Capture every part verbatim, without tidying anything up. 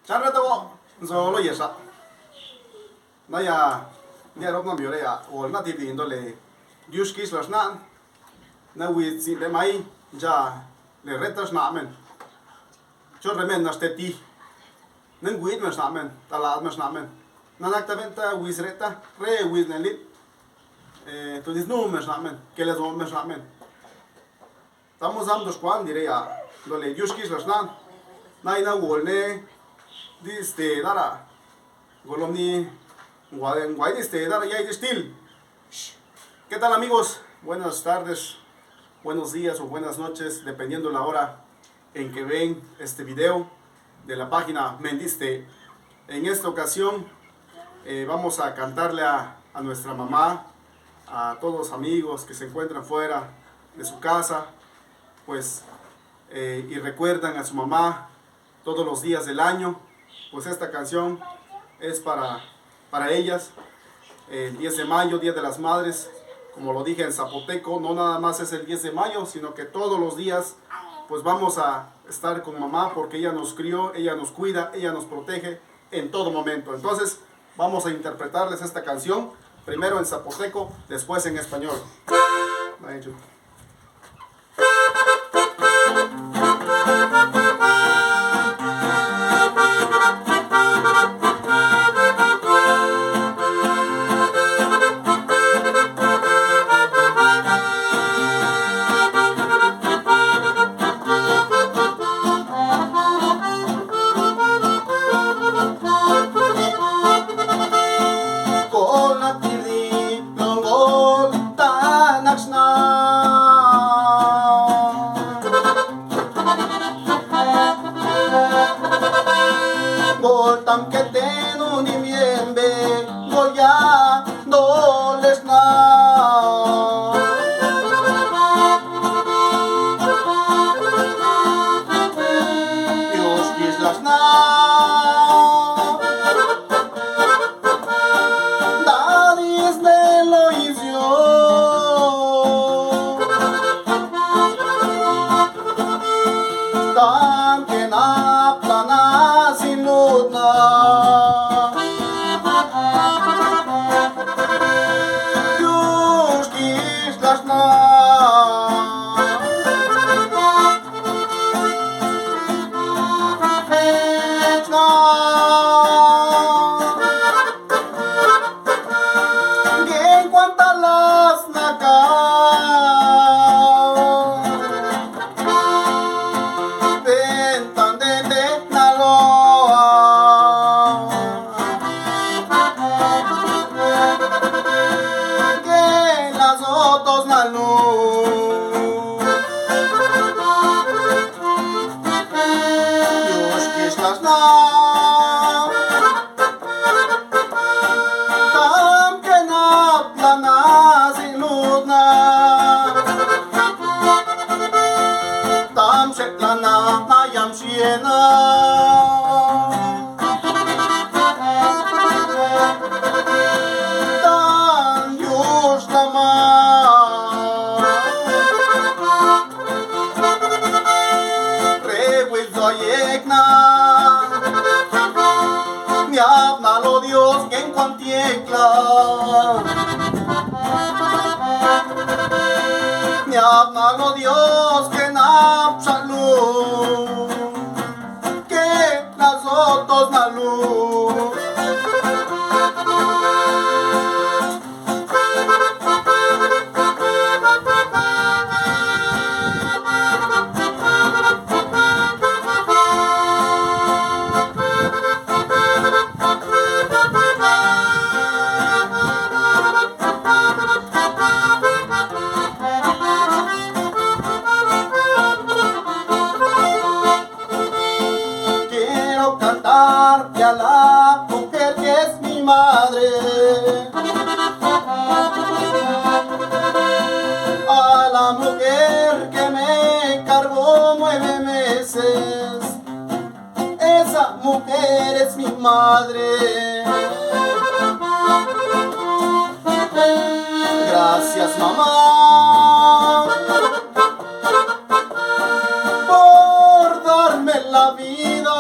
Chanrata huo, nzolo yesa. Naya, ndia rob na miore ya, o na ti dindo le, Dios quis la snan. Na huizi le mai, ya, le reta snamen. Chon remen na steti. Nen guid me snamen, talaad me snamen. Nanak ta benta huiz reta, re huiz ne lit. Eh, tu disnu me snamen, que le zon me snamen. Estamos dando Juan, diré ya, dole Dios quis la snan. Naina wolne, diste dara. Golomni, guay, guay diste dara, ya distil. ¿Qué tal, amigos? Buenas tardes, buenos días o buenas noches, dependiendo la hora en que ven este video de la página Mendiste. En esta ocasión, eh, vamos a cantarle a, a nuestra mamá, a todos los amigos que se encuentran fuera de su casa, pues, eh, y recuerdan a su mamá todos los días del año, pues esta canción es para, para ellas. El diez de mayo, Día de las Madres, como lo dije en zapoteco, no nada más es el diez de mayo, sino que todos los días, pues, vamos a estar con mamá, porque ella nos crió, ella nos cuida, ella nos protege en todo momento. Entonces, vamos a interpretarles esta canción, primero en zapoteco, después en español. Gol na ti ri, non gol ta naxna. Gol tam que tenu ni miembe, gol ya dole sna. Dios quis la sna. Dadis de lo izio. Tanque na plana sin lutna. Dios quis la sna. Ngue cuanta las naca. Venta de, de naloa. Que las otros na luz. Dios quis la sna. Tam que na plana sin lutna. Tam se plana na yam siena. Tan yush lama. Rewi zoyekna. Niabna lo Dios que en cuantiecla. Niabna lo Dios que napsalu. Que las otros na luz. Quiero cantarte a la mujer que es mi madre, a la mujer que me cargó nueve meses. Esa mujer es mi madre. Gracias, mamá, por darme la vida.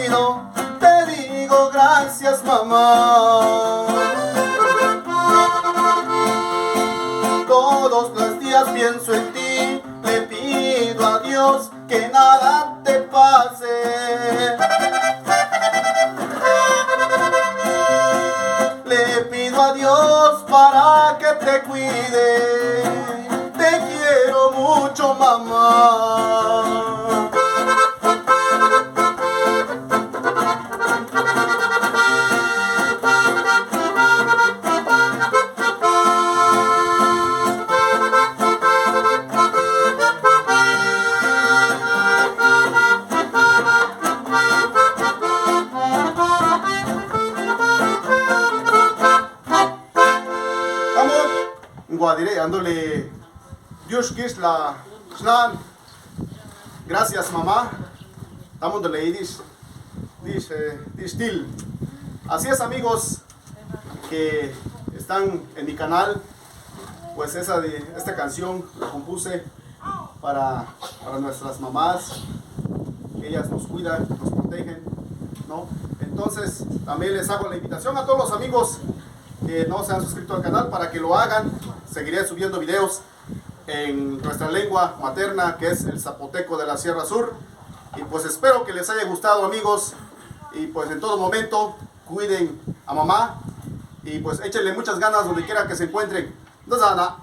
Te digo gracias, mamá. Todos los días pienso en ti, le pido a Dios que nada te pase. Le pido a Dios para que te cuide. Te quiero mucho, mamá. Tamo nguadireꞌ andole. Dios Crisla, Snan. Gracias, mamá. Tamo ndulei dis, dis, eh, dis til. Así es, amigos que están en mi canal, pues esa de, esta canción la compuse para, para nuestras mamás, que ellas nos cuidan, nos protegen, ¿no? Entonces, también les hago la invitación a todos los amigos que no se han suscrito al canal para que lo hagan. Seguiré subiendo videos en nuestra lengua materna, que es el zapoteco de la Sierra Sur. Y pues espero que les haya gustado, amigos. Y pues en todo momento, cuiden a mamá. Y pues échenle muchas ganas donde quiera que se encuentren. Ndazana.